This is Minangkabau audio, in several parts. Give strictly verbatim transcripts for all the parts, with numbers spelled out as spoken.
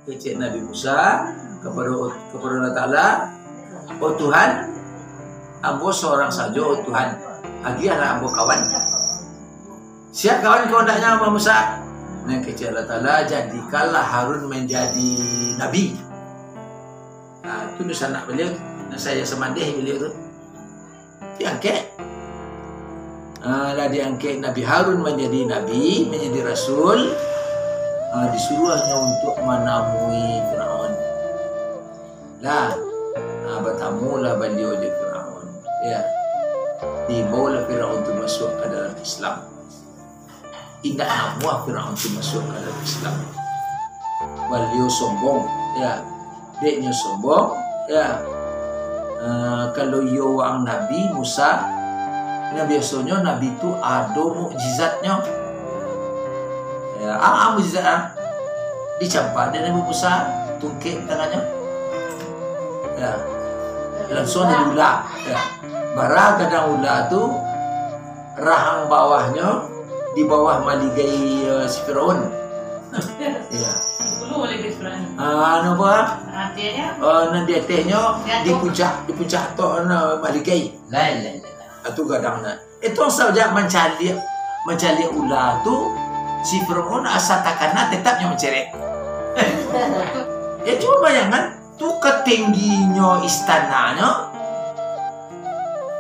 Kecek Nabi Musa kapado, kapado Allah Taala, "Oh Tuhan, ambo sorang sajo, oh Tuhan, agiahlah ambo kawan." "Sia kawan ko andaknyo, Musa?" Nan kecek Allah Taala, "Jadikanlah Harun manjadi nabi." Nah, tu dunsanak baliau, nan sayo samandeh baliau tu. Diangkek. Ah, lah diangkek Nabi Harun manjadi nabi, manjadi rasul. Ah, disuruahnyo untuak manamui Firaun. Lah, ah, batamulah baliau jo Firaun. Ya. Dibaolah Firaun tu masuak ka dalam Islam. Indak namuah Firaun tu masuak ka dalam Islam. Baliau sombong, ya. Dek nyo sombong, ya. Ah, kalau iyo waang Nabi Musa, nah, biasonyo Nabi tu ado mukjizatnyo. Ya, ah, ah, mukjizat, ah. Dicampak dek Nabi Musa tungkek di tangannyo. Ya. Lansuang jadi ula. Ya. Bara gadang ula tu, rahang bawahnyo di bawah maligai, eh, si Firaun. Ya. Dulu maligai Firaun. Ah, napa? Artinya? Eh, nan di atasnyo, di puncak, di puncak tu, nah, maligai. Lain, lain, lain. Ah, tu gadang nah. Itu sajo mancaliak, mancaliak ula tu, si Firaun asa takana tetap nyo mancerek. Ya, cubo bayangkan, tu katingginyo istananyo,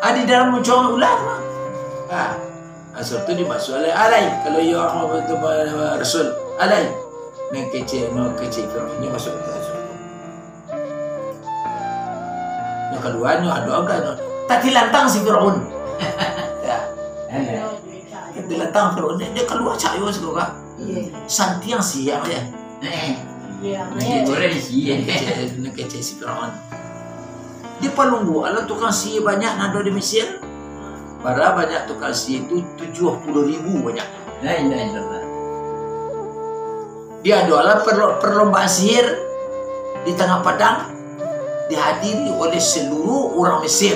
ah, di dalam muncuang ula tu. Ah, asal tu dimasuak alai, alai, kalau iyo, ah, tu, ah, rasul, alai. Nan kecek, nan kecek Firaun, nyo masuak ka rasul. Nyo kalua, nyo ado agak, nyo tatilantang si Firaun. Ya. Tatilantang Firaun, dia, dia kalua cayo siko, Kak. Iya. Santiang siang dia. Eh. Iya. Nyo kecek, nyo kecek, nyo kecek si Firaun. Dipalungguak lah tukang sihir banyak nan ado di Mesir. Padahal banyak tukang sihir tu, tujuah puluah ribu banyak. La ilaha illallah. Diadolah perlo-, perlombaan sihir di tangah padang, dihadiri oleh seluruh urang Mesir.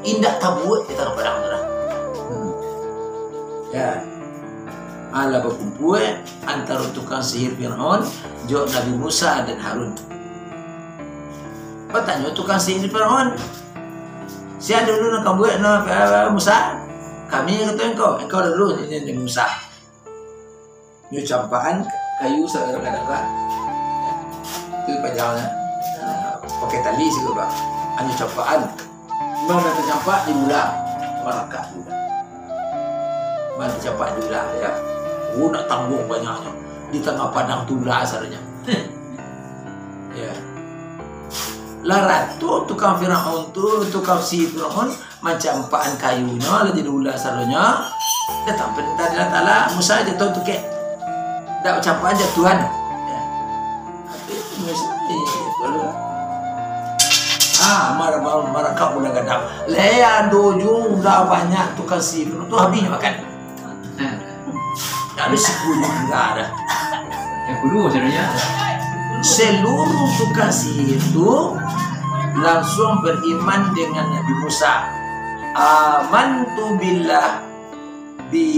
Indak tabuek di tangah padang tu lah. Hmm. Ya. Alah bakumpua antaro tukang sihir Firaun jo Nabi Musa dan Harun. Batanyo tukang sihir Firaun, "Sia dulu nan ka buek no, eh, Musa?" "Kami," kato, "engkau, engkau dulu," nyo, nyo Musa. Nyo campakan kayu sagalo gadang, Kak. Tu panjangnyo. Nah, pakai tali siko, Kak. Nyo campakan. Mano tacampak di ula, marangkak di ula. Mano tacampak di ula, ya. Oh, nak tangguang banyaknyo. Di tangah padang tu ula saronyo. Ya. Lah rato tukang Firaun tu, tukang sihir Firaun, mancampakan kayunyo, lah jadi ula saronyo. Datang parentah dari Allah Taala, Musa jatuah tungkek. Dak bacampakan, jatuahan. Ya. Tapi Musa, eh, kalau, ah, mar-, mar-, marangkak ula gadang. Lai ado juo ula banyak tukang sihir tu, habis makan. Dak ado sikua juo tingga dah. Yang kedua sebenarnya. Seluruh tukang sihir tu lansuang beriman dengan Nabi Musa. "Amantu billah bi,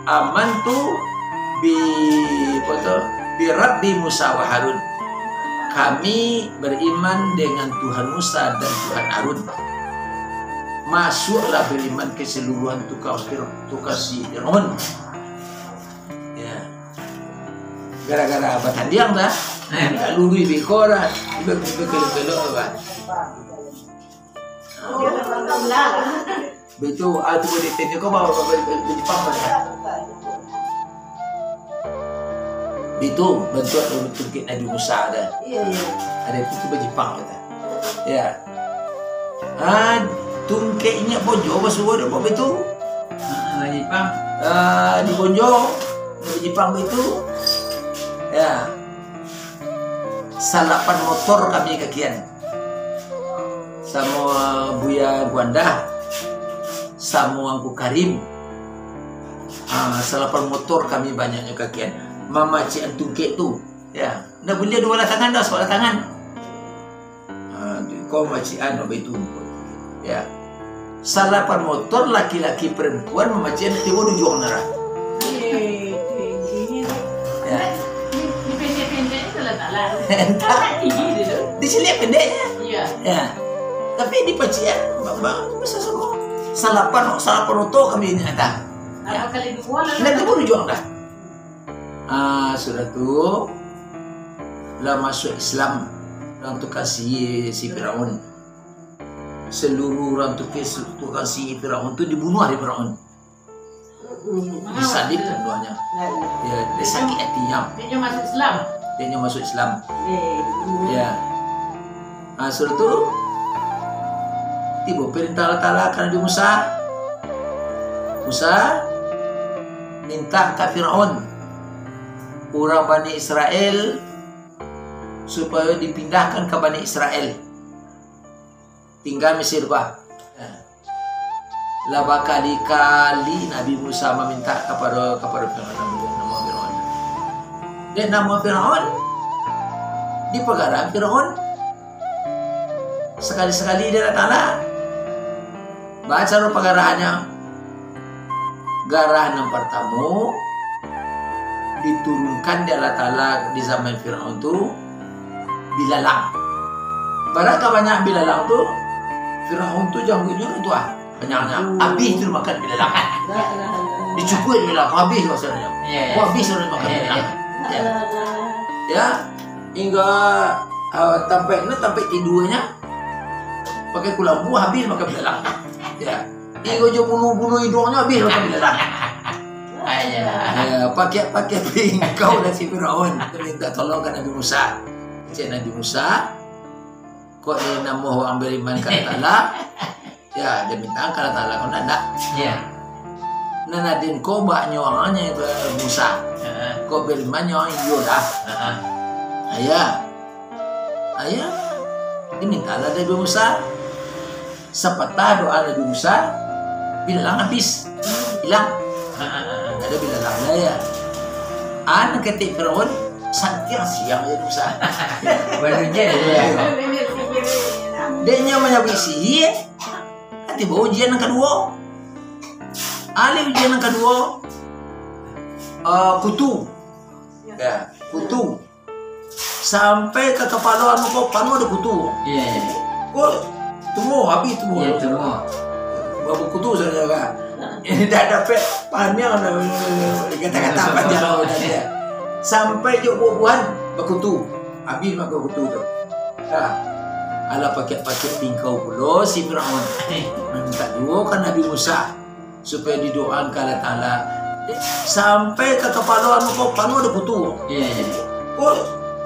amantu bi, apa tu? Bi Rabbi Musa wa Harun." "Kami beriman dengan Tuhan Musa dan Tuhan Harun." Masuaklah beriman keseluruhan tukang Fir-, tukang sihir Firaun. Ya. Gara-gara batandiang dah. Eh, tak lurui beko dah. Be-, be-, belok-belok dah. Baitu, ah, tu boleh tengok kau bawa, bawa, bawa, bawa Jepang dah. Baitu, bantuak tungkek Nabi Musa dah. Iya, iya. Ada tu, tu bajipang dah. Ya. Ah, tungkek inyo bonjo basuo dek baitu. Ah, bajipang. Ah, di bonjo, bajipang baitu. Ya. Salapan motor kami kakian. Samo Buya Guandah, samo Angku Karim. Ah, salapan motor kami banyaknyo kakian. Mamacikan tungkek tu. Ya, ndak buliah duo lah tangan dah, sabalah tangan. Ah, kau macikan, baitu. Ya. Salapan motor, laki-laki perempuan mamacikan tibo di ujuang nara. Eh, tingginyo. Ya. Di, di pendek-pendek tu lah, tak? Entah. Dicaliak pendeknya. Iya. Ya. Tapi di Pacian, ba-, ba-, besar semua. Salapan, salapan oto kami ini ada. Apa kali dua lah? Ndak ada baru jual dah. Ah, sudah tu, lah masuk Islam, urang tukang sihir si Firaun. Seluruh urang tukang si-, tukang sihir Firaun tu dibunuh dek Firaun. Disalib keduanya. Ya, dia sakit hati, ya. Dia masuk Islam. Dia masuk Islam. Ya. Nah, sudah tu, tibo perintah Allah Taala ka Nabi Musa. Musa, minta ka Firaun, urang Bani Israel, supayo dipindahkan ka Bani Israel. Tingga Mesir, bah. Nah. Lah bakali-kali Nabi Musa maminta kapado, kapado Firaun, namo Firaun. Dek namo Firaun, dipagarah Firaun. Sakali-sakali dek Allah Taala. Baa caro pagarahannyo? Garah nan partamo diturunkan dek Allah Taala di zaman Firaun tu, bilalang. Bara ka banyak bilalang tu, Firaun tu jangguiknyo tu ah, banyak-banyak. Hmm. Abih tu dimakan bilalang. Dicukuik bilalang, abih rasonyo. Iya, iya. Kok abih rasonyo makan bilalang. Iya, iya. Ya. Hinggo, ah, tampek ni, tampek tidurnyo, pakai kulambu, abih makan bilalang. Ya. Hinggo jo bulu-bulu iduangnyo abih makan bilalang. Ayo. Ya, pakiak-pakiak pingkau dari si Firaun, minta tolong ka Nabi Musa. Cek Nabi Musa, kok ni namo urang bariman ka Allah Taala? Ya, dia minta ka Allah Taala, kok ndak, ndak. Ya. Nan aden ko bak nyo anyo Musa. Heeh. Kok bariman nyo iyo dah. Heeh. Ayo. Ayo. Dimintalah Nabi Musa. Sapatah doa Nabi Musa, bilalang abih. Ilang. Ndak ado bilalang lai, ya. An ketek Firaun, santiang siang aja Musa. Baru je, ya. Dek nyo manyabuik sihir, tibo ujian nan kaduo. Alih ujian nan kaduo, eh, kutu. Ya, kutu. Sampai ka kapalo anu ko, panuah dek kutu. Iya, iya. Ko tumo, abih tumo. Iya, tumo. Bakutu sajo kan. Indak dapek paniang dah, kata-kata panjang dah. Sampai jo buah-buahan bakutu. Abih makan kutu tu. Dah. Alah pakiak-pakiak pingkau pulo si Firaun. Minta juo ka Nabi Musa. Supayo didoakan ka Allah Taala. Sampai ka kapalo anu ko, panuah dek kutu. Iya, iya. Ko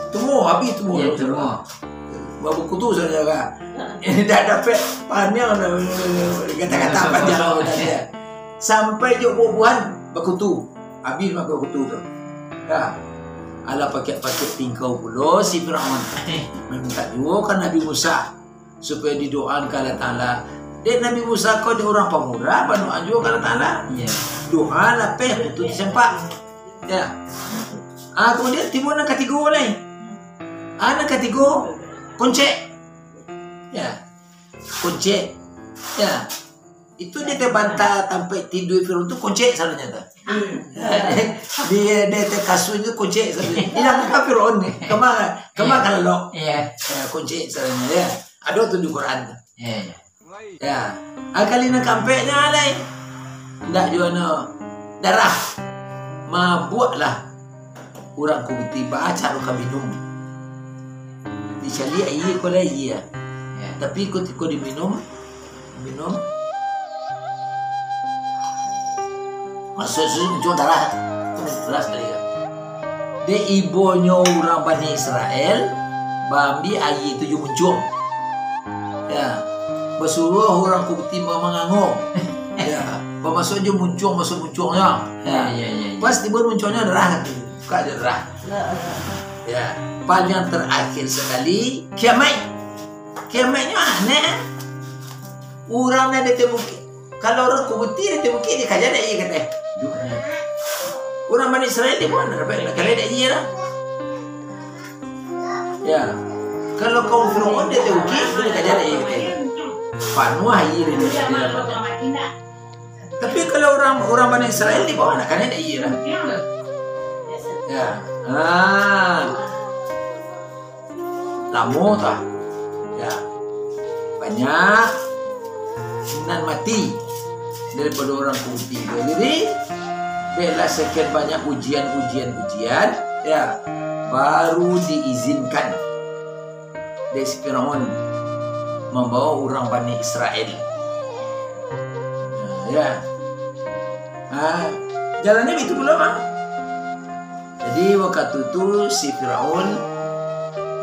tumo, abih tumo. Iya, tumo. Bakutu sajo kan. Indak dapek paniang dah, kata-kata panjang dah dia. Sampai jo buah-buahan bakutu. Abih makan kutu tu. Dah. Alah pakiak-pakiak pingkau pulo si Firaun. Minta juo ka Nabi Musa. Supayo didoakan ka Allah Taala. Dek Nabi Musa ko dek urang pamurah, badoa juo ka Allah Taala. Iya. Doa lapeh, kutu disampak. Ya. Ah, kemudian tibo nan katigo lai. Ah, nan katigo, koncek. Ya. Koncek. Ya. Itu di ateh banta tampek tidua Firaun tu koncek saronyo tu. Di, di ateh kasua tu koncek saronyo. Ilang ka Firaun ni. Kama, kama ka lalok. Iya. Ya, koncek saronyo, ya. Ado tu di Quran tu. Iya, iya. Ya. Ah, kali nan kaampeknyo lai. Indak juo no. Darah. Mabuaklah urang Kubiti, baa caro ka minum. Dicaliak aia ko lai, aia. Ya. Tapi kutiko diminum, minum. Masuak situ muncuang darah. Tu darah sakali, ya. Dek ibonyo urang Bani Israel, baambiak aia tu jo muncuang. Ya. Basuruah urang Kubiti ma-, mangango. Ya. Bamasuak jo muncuang, masuak muncuangnyo. Ya. Ya, ya, ya, ya. Pas tibo muncuangnyo darah. Buka jo darah. Ya. Paliang tarakhir sakali, kiamaik. Kiamaiknyo aneh. Urang nan di ateh bukik. Kalau urang Kubiti di ateh bukik, dikaja dek aia, kato. Urang Bani Israel di bawah, ndak dapek, ndak kaja dek aia lah. Ya. Kalau kaum Firaun di ateh bukik, itu dikaja dek aia, kato. Panuah aia di, di, di. Tapi kalau urang, urang Bani Israel di bawah, ndak kaja dek aia lah. Ya. Ah. Samo tah. Ya. Banyak nan mati daripado urang Kufti tu. Jadi, bialah sekian banyak ujian, ujian, ujian, ya, baru diizinkan dek si Firaun mambawa urang Bani Israel. Nah, ya. Ah, jalannyo itu pulo, mah. Jadi, wakatu tu si Firaun,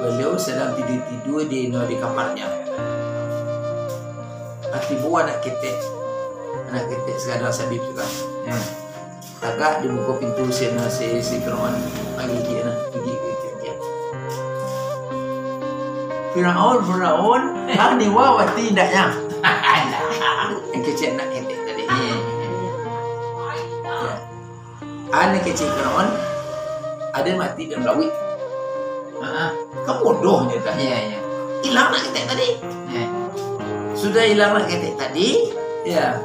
baliau sadang tidua-tidua di, di kamarnyo. Ah, tibo anak ketek. Anak ketek sagadang sabib tu kan. Hmm. Tagak di muko pintu si, si, si Firaun. Pagi dia nah, pigi, pigi, pigi. "Firaun, Firaun, ang diwa wati indaknya?" Yang kecek anak ketek tadi. Ya. Anak kecek Firaun, ado mati dalam lauik. Ha, kan bodohnyo tah. Iya, iya. Ilang anak ketek tadi. Iya. Sudah ilang anak ketek tadi, ya.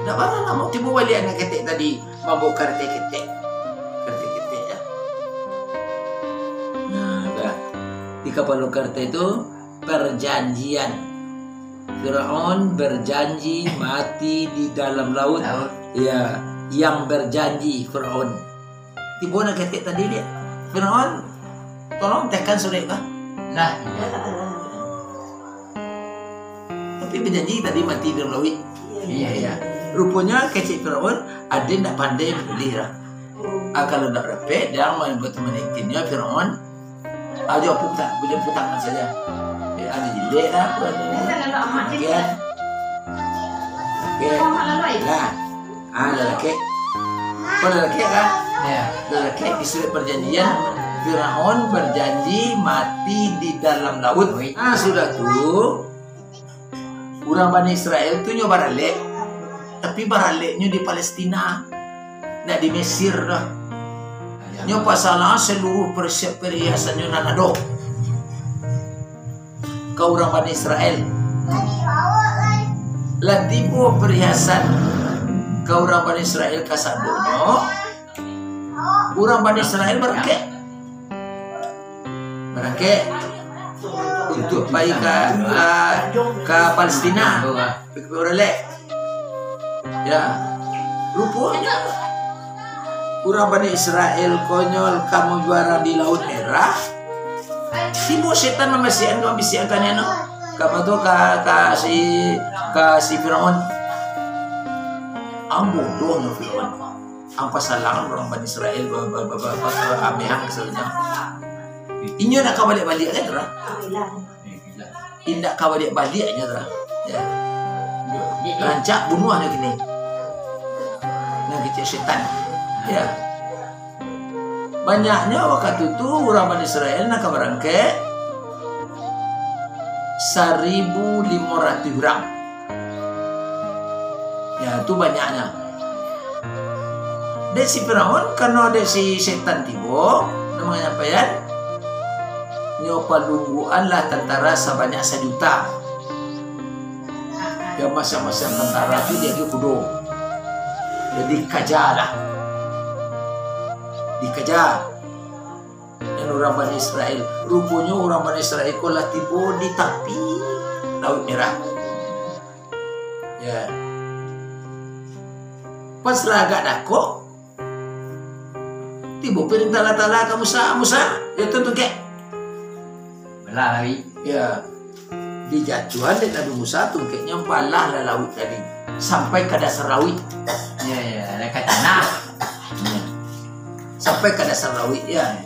Ndak bara lamo tibo baliak anak ketek tadi mambawa kareta ketek. Kareta ketek, ya. Nah, dah. Di kapalo kareta itu, perjanjian. Firaun berjanji mati di dalam laut. Laut. Ya, yang berjanji Firaun. Tibo anak ketek tadi, dia, "Firaun, tolong tehkan surek ko." Nah. Tapi berjanji tadi mati di dalam lauik. Iya, iya. Ruponyo kecek Firaun, ado ndak pandai manulih lah. Ah, kalau ndak dapek, dia main buat manikinnya Firaun. Ah, jo putang, jo putang saja. Eh, ado jilek lah, apa ni? Oke. Oke. Lah. Ah, lalakek. Kau lalakek kan? Ya. Lalakek di surek perjanjian, Firaun berjanji mati di dalam laut. Oi. Ah, sudah tu, urang Bani Israel tu nyo baralek, tapi baraleknyo di Palestina, ndak di Mesir doh. Nyo pasalang saluruh persi-, perhiasannyo nan ado ka urang Bani Israel. Lah tibo perhiasan ka urang Bani Israel kasadonyo, urang Bani Israel barangkek. Barangkek untuak pai ka, ka, ka Palestina. Pai ka urang lek. Ya. Ruponyo, urang Bani Israel konyol ka mujuarang di Lauik Merah. Tibo setan mambisiakan, mambisiakan anu. Ka ma tu, ka, ka si, ka si Firaun. Ang bodohnyo Firaun. Ang pasalangan urang Bani Israel ba-, ba-, ba-, ba-, ba-, amehang kasadonyo. Inyo ndak ka baliak-baliak kan, Ra? Indak ka baliak-baliaknyo tu lah. Ya. Rancak bunuahnyo kini. Nan kecek setan. Ya. Banyaknyo wakatu tu urang Bani Israel nan ka barangkek saribu limo ratuih urang. Ya, tu banyaknyo. Dek si Firaun, karano dek si setan tibo, nan manyampaian, nyo palungguanlah tantara sabanyak sajuta. Yo, masiang-masiang tantara tu diagiah kudo. Jadi, kajalah. Dikaja. Nan urang Bani Israel. Ruponyo urang Bani Israel ko lah tibo di tapi Lauik Merah. Ya. Pas lah agak dakok, tibo parentah Allah Taala ka Musa, "Musa, yo tu tungkek." Balah lauik. Ya. Dijatuahan dek Nabi Musa tungkeknyo, balah lah lauik tadi. Sampai ka dasar lauik. Ya, ya, ada ka tanah. Ya. Sampai ka dasar lauik, ya.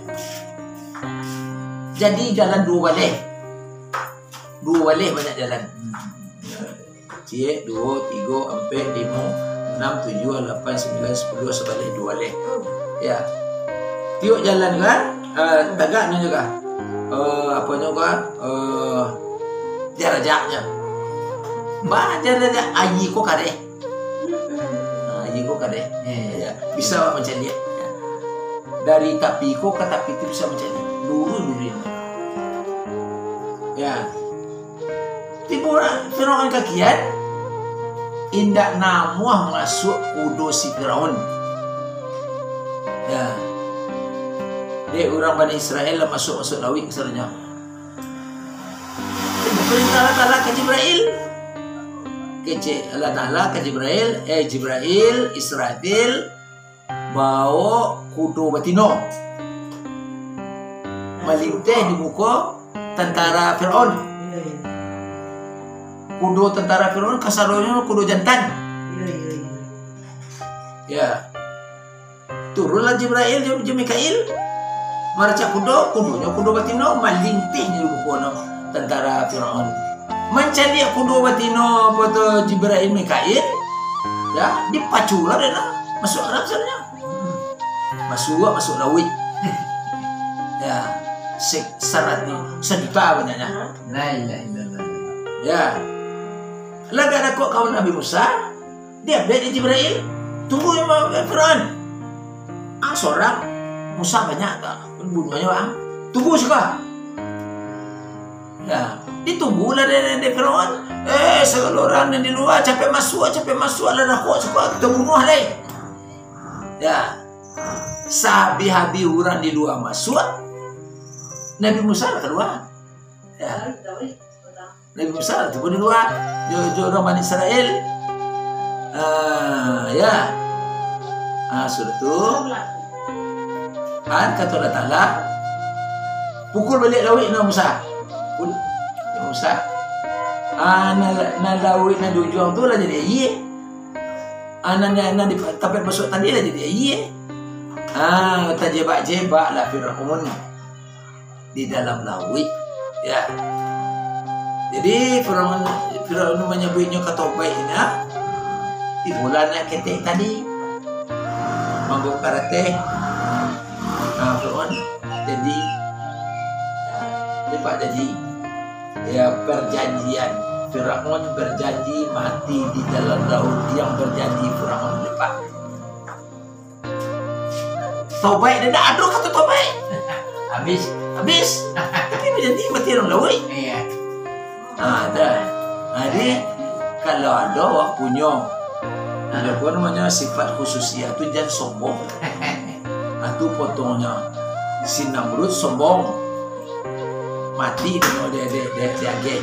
Jadi jalan duo baleh. Duo baleh banyak jalan. Ciek, duo, tigo, ampek, limo, anam, tujuah, lapan, sambilan, sapuluah, sabaleh, duo baleh. Ya. Tiok jalan kan, eh, tagak nyo ka. Eh, apo nyo ka? Eh, jaraknyo. Ba jarak aia ko kareh. Ah, aia ko kareh. Ya, ya. Bisa awak mancaliak. Ya. Dari tapi ko ka tapi tu bisa mancaliak. Lurus-lurus. Ya. Tibo Firaun ka kian, indak namuah masuak kudo si Firaun. Ya. Eh, urang Bani Israel lah masuak-masuak lauik kasadonyo. Parintah Allah Taala ka Jibrail. Kecek Allah Taala ka Jibrail, "Eh, Jibrail, Israfil, baok kudo batino. Malinteh di muko tantara Firaun. Kudo tantara Firaun kasadonyo kudo jantan." Ya. Turunlah Jibrail jo, jo Mikail, maracak kudo, kudonyo kudo batino, malinteh di muko tantara Firaun. Mancaliak kudo batino, apo tu, Jibrail, Mikail, ya, dipaculah dek no, masuak dalam sanyo. Masuak, masuak lauik. Ya, se-, sarat ni, sajuta banyaknyo. La ilaha illallah. Ya. Lah ka dakek kawan Nabi Musa, diambiak dek Jibrail, "Tunggu, ya, Firaun. Ang sorang, Musa banyak tak bunuahnyo ang. Tunggu siko." Ya, ditunggulah dek, dek, dek Firaun. Eh, sagalo urang nan di lua, capek masuak, capek masuak, lah dakek siko, kito bunuah lai. Ya. Sahabih-habih urang di lua masuak, Nabi Musa lah kalua. Ya. Nabi Musa lah tibo di lua jo, jo urang Bani Israel. Ah, ya. Ah, sudah tu. Kan kato Allah Taala, "Pukul baliak lauik no, Musa." Pukul, ya Musa. Ah, nan, nan lauik nan di ujuang tu lah jadi aia. Ah, nan, nan, nan di tampek masuak tadi lah jadi aia. Ah, tajebak-jebak lah Firaun di dalam lauik, ya. Jadi, Firaun, Firaun manyabuiknyo ka tobaiknyo, tibolah anak ketek tadi, mambaok karateh. Nah, Firaun jadi, ya, Pak, jadi, ya, perjanjian. Firaun berjanji mati di dalam lauik, yang berjanji Firaun, Pak. Tobaik dah, dah ado kato tobaik. Habis. Habis. Tapi bajanji mati dalam lauik. Iya. Ah, dah. Jadi, kalau ado awak punyo, ado apo namonyo, sifat khususiah tu, jan sombong. Ah, tu potongnyo. Si Namrud sombong. Mati dek, dek, dek, dek, diageh.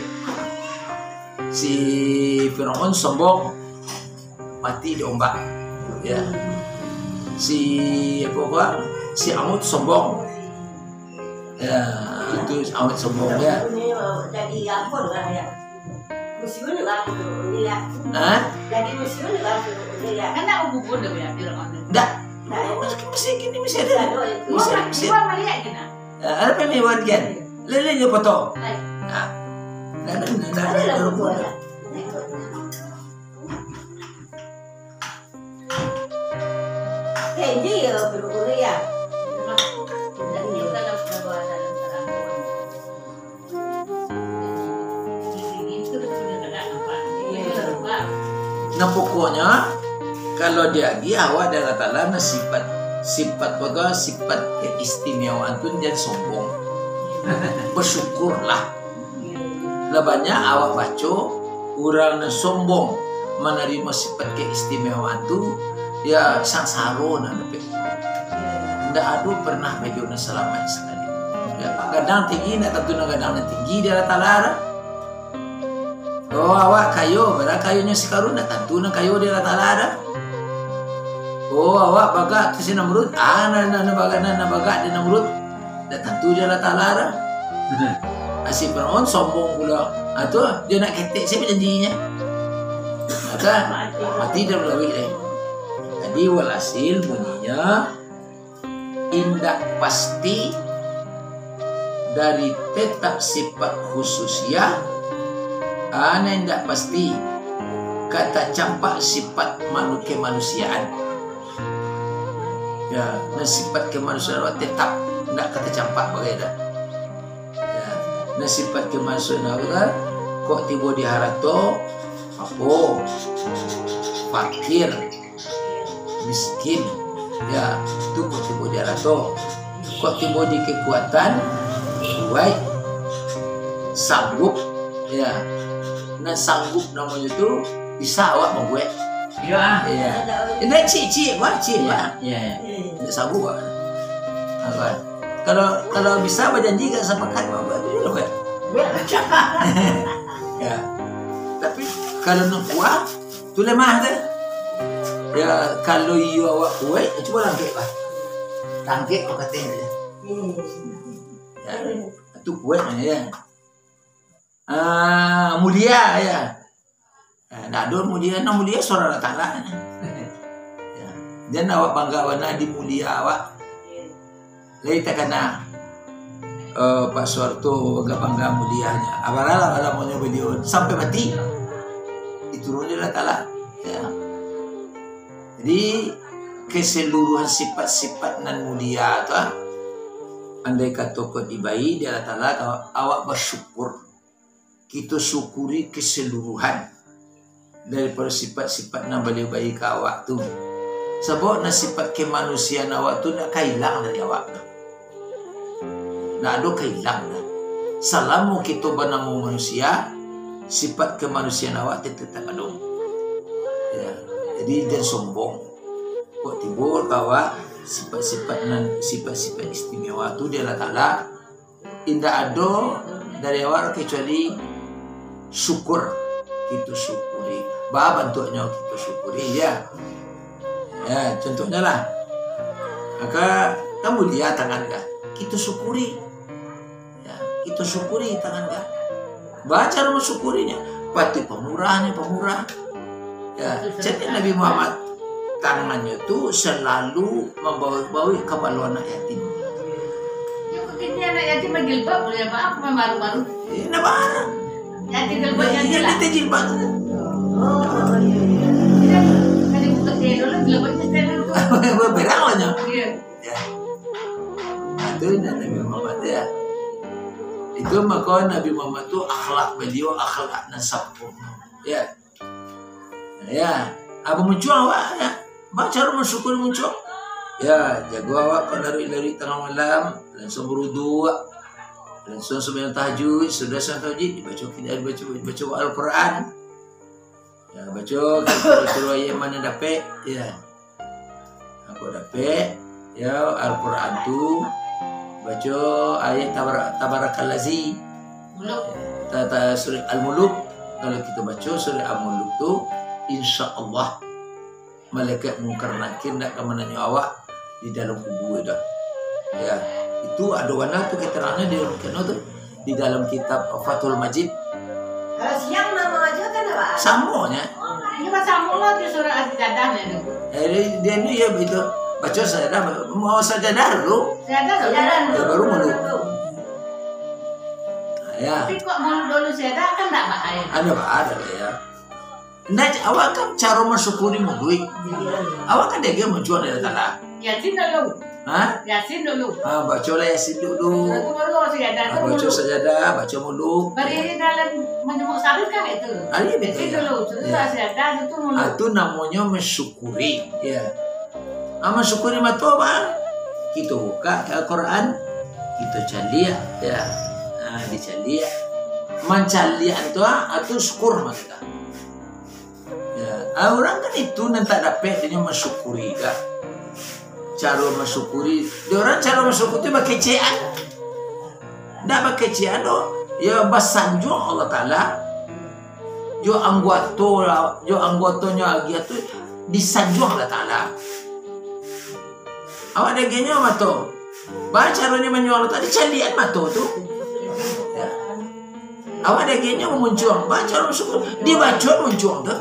Si Firaun sombong. Mati di ombak. Ya. Si, apo, apo? Si Amud sombong. Ya, itu si Amud sombong, ya. Jadi apo lah, ya? Museum lah tu, ya. Hah? Jadi museum lah tu, ya. Kan nak bubun dah, ya, Firaun. Ndak. Masih, masih gini, masih ada. Masih, masih ada. Ya, ada pemewah dia. Lele dia potong. Nah. Nah, nah, nah, nah, nah, nah. Nah, pokoknyo, kalau diagiah awak dari Allah Taala, nah, sifat, sifat pegang, sifat keistimewaan tu, jan sombong. Bersyukurlah. Lah banyak awak baco, urang nan sombong manarimo sifat keistimewaan tu, ya, sangsaro nan dapek. Ndak ado pernah bajo nan salamaik sakali. Ya, gadang tinggi, ndak tantu nan gadang nan tinggi di Allah Taala. Oh, awak kayo, bara kayonyo si Karun, ndak tantu nan kayo di Allah Taala. Oh, awak bagak tu si Namrud, ah, nan, nan, nan bagak, nan, nan bagak di Namrud. Ndak tantu jo Allah Taala doh. Ah, si Firaun sombong pulo. Ah, tu, dia nak ketek, sia bajanjinyo? Maka, mati dalam lauik deh. Jadi, walhasil bunyinyo, indak pasti dari tetap sifat khususiah, ana indak pasti ka tacampak sifat manu-, kemanusiaan. Ya, nan sifat kemanusiaan tetap ndak ka tacampak bagai dah. Ya, nan sifat kemanusiaan tu kan, kok tibo di harato, apo, fakir, miskin, ya, tu kok tibo di harato. Kok tibo di kekuatan, kuaik, sanggup, ya. Nan sanggup namonyo tu, bisa awak mambuek. Iyo, ah. Iya. Indak ciek-ciek, wah, ciek, Iya, wah. Iya, iya. Indak sanggup, wah. Apa? Kalau, kalau bisa bajanji ka sapakat, buek tu juo lah, buek. Ya. Tapi kalau nak kuat, tu lemah tu. Ya, kalau iyo awak kuat, cubo langkek, bah. Langkek kau kato aja. Ya. Tu kuat, ya. Ah, mulia, ya. Eh, ndak ado mulia, nan mulia surang Allah Taala. Ya. Jan awak bangga bana di mulia awak. Lai takana, eh, Pak Suharto bangga-bangga mulianyo. Abaralah lamonyo baliau sampai mati. Dituruni Allah Taala. Ya. Jadi, keseluruhan sifat-sifat nan mulia tu, ah, andai kato ko dibai di Allah Taala, awak basyukur. Kito syukuri keseluruhan daripado sifat-sifat nan baliau bai ka awak tu. Sabab nan sifat kemanusiaan awak tu ndak ka ilang dari awak tu. Ndak ado ka ilang doh. Salamo kito banamo manusia, sifat kemanusiaan awak tu tetap ado. Ya, jadi jan sombong. Kok tibo ka awak sifat-sifat nan, sifat-sifat istimewa tu di Allah Taala, indak ado dari awak kecuali syukur. Kito syukuri. Baa bantuaknyo kito syukuri, ya. Ya, contohnyo lah. Mako, kan mulia tangan kah? Kito syukuri. Ya, kito syukuri tangan kah? Baa caro mansyukurinyo? Patuik pamurahnyo, pamurah. Ya, jadi Nabi Muhammad tangannyo tu salalu mambawek-bawek kapalo anak yatim. Yo, kok kini anak yatim bajilbab, buliah baa, aku main baru-baru. Eh, ndak baa. Yatim jilbab, eh, yatim lah. Yatim jilbab tu. Oh, iya, iya. Jadi, kalau buka dia dulu, jilbabnya setelan tu. Berang lah nyo. Iya. Ya. Nah, tu Nabi Muhammad, ya. Itu mako Nabi Muhammad tu akhlak baliau, akhlak nan sampurno. Ya. Ya, apo muncuang awak, ya? Baa caro mansyukuri muncuang? Ya, jago awak kok laruik-laruik tangah malam, langsuang barudu, langsuang sumbayang tahajud, sudah sumbayang tahajud, dibaco, dibaco, dibaco Al-Quran. Ya, baco kiro-kiro ayat ma nan dapek, ya. Apo dapek, ya, Al-Quran tu, baco ayat Tabara-, Tabarakallazi. Muluk. Ta-, ta-, surat Al-Muluk. Kalau kito baco surat Al-Muluk tu, insya Allah malaikat Mungkar Nakir ndak ka mananyo awak di dalam kubua doh. Ya, itu ado bana tu keterangan di dalam kitab tu, di dalam kitab Fathul Majid. Kalau siang mah mangaji kan, Pak? Samo nyo. Ini mah samo lah tu surah As-Sajadah nyo tu. Eh, dia, dia ni ya begitu. Baco sajadah, mau sajadah dulu. Sajadah dulu. Sajadah dulu. Ya, baru muluk. Ya. Tapi kok muluk dulu sajadah kan ndak bahaya? Ada, Pak, ada, ya. Nah, awak kan caro mansyukuri muluk. Awak kan diagiah muncuang dari Allah Taala. Yasin dulu. Ha? Yasin dulu. Ha, bacolah Yasin dulu. Baru, baru sajadah. Ha, tu baco muluk. Sajadah, baco muluk. Baririk dalam manjamuk saruih kan itu. Ah, iya, betul, Yasin ya. Dulu, sudah sajadah, itu muluk. Ah, tu namonyo mansyukuri, ya. Ah, mansyukuri mato, Bang. Kito buka ka Al-Quran, kito caliak, ya. Ah, dicaliak. Mancaliak tu, ah, tu syukur mah kita. Ya, ah, urang kan itu nan tak dapek, inyo mansyukuri ka. Caro mansyukuri, dek urang caro mansyukuri tu bakecekan. Ndak bakecekan doh. Ya, basanjuang Allah Taala. Jo anggoto lah, jo anggotonyo agiah tu disanjuang Allah Taala. Awak diagiahnyo mato. Baa caronyo manjuang tu, dicaliakan mato tu. Ya. Awak diagiahnyo muncuang. Baa caro muncuang. Dibaco muncuang tu.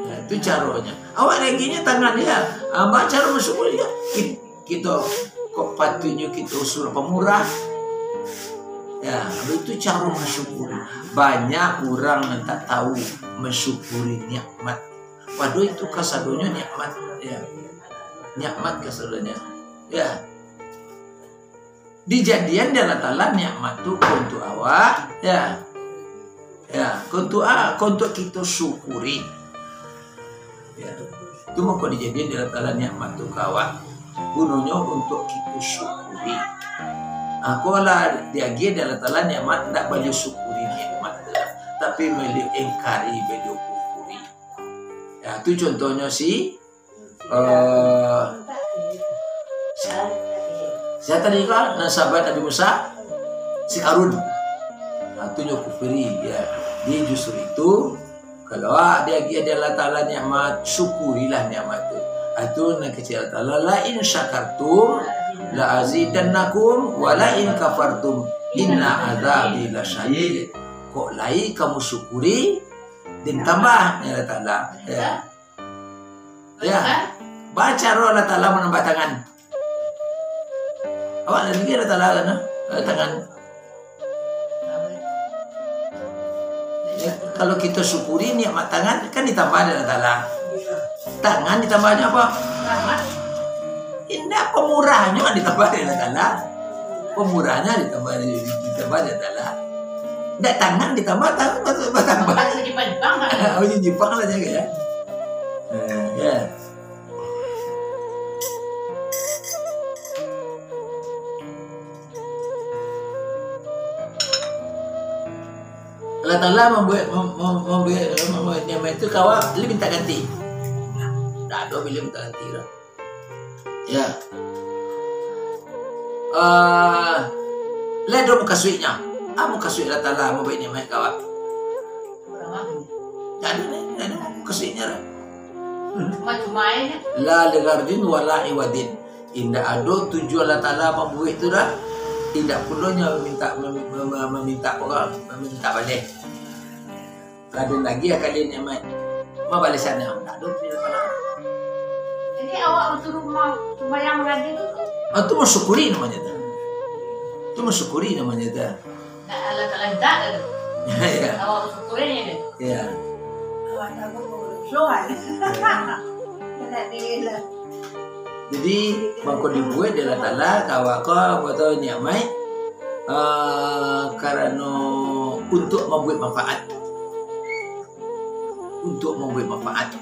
Ya, tu caronyo. Awak diagiahnyo tangan dia. Ah, baa caro muncuang dia. Ki-, kito kok patuiknyo kito usua pamurah. Ya, itu caro mansyukuri. Banyak urang nan tak tahu mansyukuri nikmat. Padahal itu kasadonyo nikmat, ya. Nikmat kasadonyo. Ya. Dijadian dek Allah Taala nikmat tu untuak awak, ya. Ya, untuak a-, untuak kito syukuri. Ya. Tu mako dijadian dek Allah Taala nikmat tu ka awak. Gunonyo untuak kito syukuri. Aku lah diagiah dek Allah Taala nikmat, ndak baliau syukuri nikmat tu, tapi baliau ingkari, baliau kufuri. Ya, tu contohnyo si, eh, Sia tadi ko, nan sahabat Nabi Musa, si Karun. Nah, tu nyo kufuri, ya. Jadi justru itu, kalau awak diagiah dek Allah Taala nikmat, syukurilah nikmat tu. Ah, tu nan kecek Allah Taala, "La in syakartum la azidannakum, wa la in kafartum inna adzabi lasyadid." Kok lai kamu syukuri, den tambah, ya Allah Taala. Ya. Ya. Baco Allah Taala manambah tangan. Awak lagi ada tangan, eh, tangan. Ya, kalau kita syukuri nikmat tangan, kan ditambah dek Allah Taala. Tangan ditambahnya apa? Indak, pemurahnyo ditambah dek Allah Taala. Pemurahnyo ditambah, ditambah dek Allah Taala. Indak tangan ditambah, tangan bertambah. Bukan Jepang, Jepang, kan? Oh, Jepang lah jaga, ya. Eh, ya. Allah Taala mambuek, mem-, mem-, mambuek, mambuek nikmat itu ka awak, lalu minta ganti. Nah, dak ado bilo minta ganti dah. Ya. Ah, lai ado mukasuiknyo. Ah, mukasuik Allah Taala mambuek nikmat ka awak. Dak ado, dak ado mukasuiknyo dah. Cuma-cuma aja. La lighardin wala iwadin. Indak ado tujuan Allah Taala mambuek tu dah. Indak pulo nyo maminta, mem-, mem-, maminta apo ko, maminta baleh. Ado lagi akali nikmat. Ma balesan nyo? Indak ado tujuan Allah Taala. Jadi awak tu rumah sumbayang mangaji tu? Ah, tu mansyukuri namonyo tu. Tu mansyukuri namonyo tu. Nak alat-alat dah tu. Ya. Awak syukurin je tu. Ya. Awak takut berdosa kan. Ya. Kena diri lah. Jadi, mangko dibuek dek Allah Taala ka awak ko, apo tu, nikmat, eh, karano untuak mambuek manfaat. Untuak mambuek manfaat.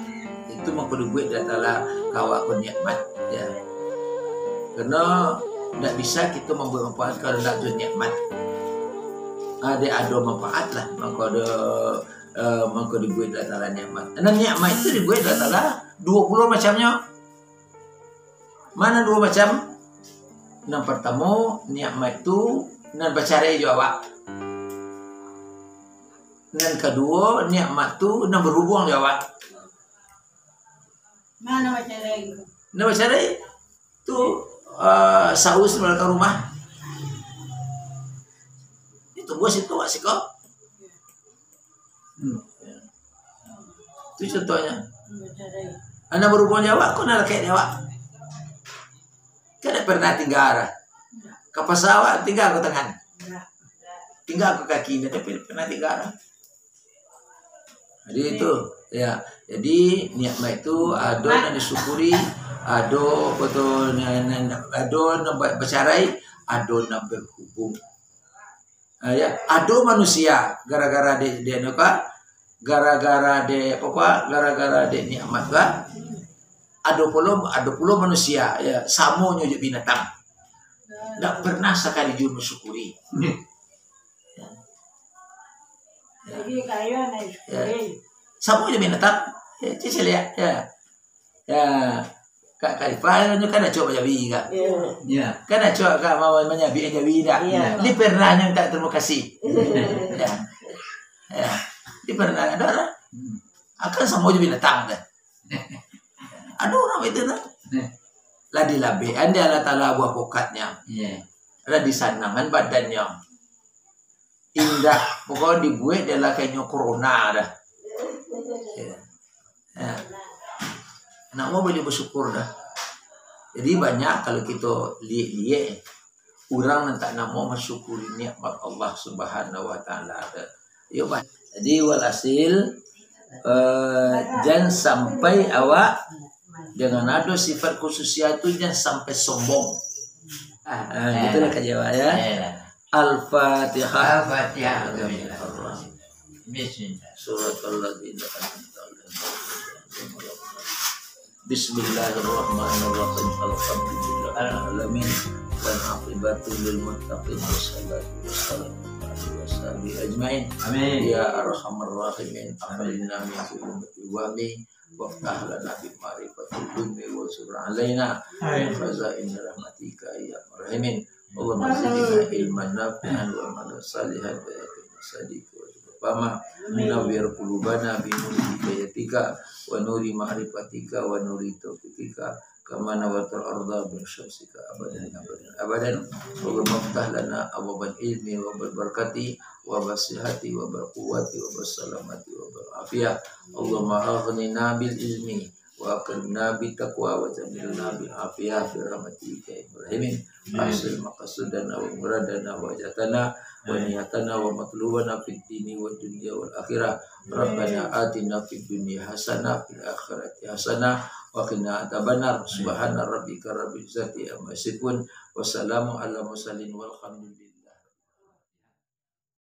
Itu mangko dibuek dek Allah Taala ka awak ko nikmat, ya. Karano ndak bisa kito mambuek manfaat kalau ndak ado nikmat. Ah, dek ado manfaat lah, mangko ado, eh, mangko dibuek dek Allah Taala nikmat. Nah, nikmat itu dibuek dek Allah Taala duo puluah macamnyo. Ma nan duo macam? Nan partamo, nikmat tu nan bacarai jo awak. Nan kaduo, nikmat tu nan bahubuang jo awak. Ma nan bacarai? Nan bacarai tu, eh, saus di balakang rumah. Itu buah situ, awak siko. Hmm. Itu contohnyo. Anak bahubuang jo awak, ko nan lakek di awak. Kan ndak pernah tingga dah. Ka pasa awak tingga ko tangan. Tingga ko kaki, ndak pernah tingga dah. Jadi itu, ya. Jadi nikmat itu ado nan disyukuri, ado apo tu, nan, nan, ado nan ba-, bacarai, ado nan bahubung. Ah, ya, ado manusia gara-gara dek, dek anu ka, gara-gara dek apo ka, gara-gara dek nikmat ka. Ado pulo, ado pulo manusia, ya, samonyo jo binatang. Ndak pernah sakali juo mansyukuri. Ya. Ya. Jadi kayo nak syukuri. Samo jo binatang. Ya, cek caliak, ya. Ya, Kak Khalifah nyo kan acok manyabi, Kak. Ya. Ya. Kan acok, Kak, ma-, manyabi, manyabi dak? Ya. Ni pernah nyo minta terima kasih. Ya. Ya. Ni pernah ado lah. Akan samo jo binatang tu. Ado urang itu tu. Lah dilabekan dek Allah Taala buah pokatnyo. Ya. Lah disanangan badannyo. Indak, pokok dibuek dek lah kainyo corona dah. Ya. Ya. Namo boleh bersyukur dah. Jadi banyak kalau kito liek-liek, urang nan tak namo mansyukuri nikmat Allah Subhanahu Wa Taala tu. Yo, bah. Jadi walhasil, eh, jan sampai awak dengan ado sifat khususiah tu jan sampai sombong. Ah, ah, gitulah ka jawab, ya. Iyalah. Al-Fatihah. Al-Fatihah. Bismillah. Suratul ladzina an'amta alaihim. Bismillahirrahmanirrahim. Alhamdulillahirabbil alamin. Wal aqibatu lil muttaqin. Wassalatu wassalamu ala alihi wasahbihi ajmain. Amin. Ya arhamar rahimin. Amin. Akhrijna min zulumati wahmi وافتح لنا بمعرفة العلم وانشر علينا من خزائن رحمتك يا أرحم الراحمين. اللهم زدنا علما نافعا وعملا صالحا ويقينا صادقا وارزقنا فهما. نور قلوبنا بنور هدايتك ونور معرفتك ونور توفيقك كما نورت الأرض بشمسك أبدا أبدا أبدا. اللهم افتح لنا أبواب العلم وأبواب البركة وأبواب الصحة وأبواب القوة وأبواب السلامة وأبواب العافية. اللهم أغننا بالعلم وأكرمنا بالتقوى وجملنا بالعافية برحمتك يا أرحم الراحمين. أحصل مقاصدنا ومرادنا وحاجتنا ونيتنا ومطلوبنا في الدين والدنيا والآخرة. ربنا آتنا في الدنيا حسنة وفي الآخرة حسنة وقنا عذاب النار. سبحان ربك رب العزة عما يصفون. وسلام على المرسلين والحمد لله.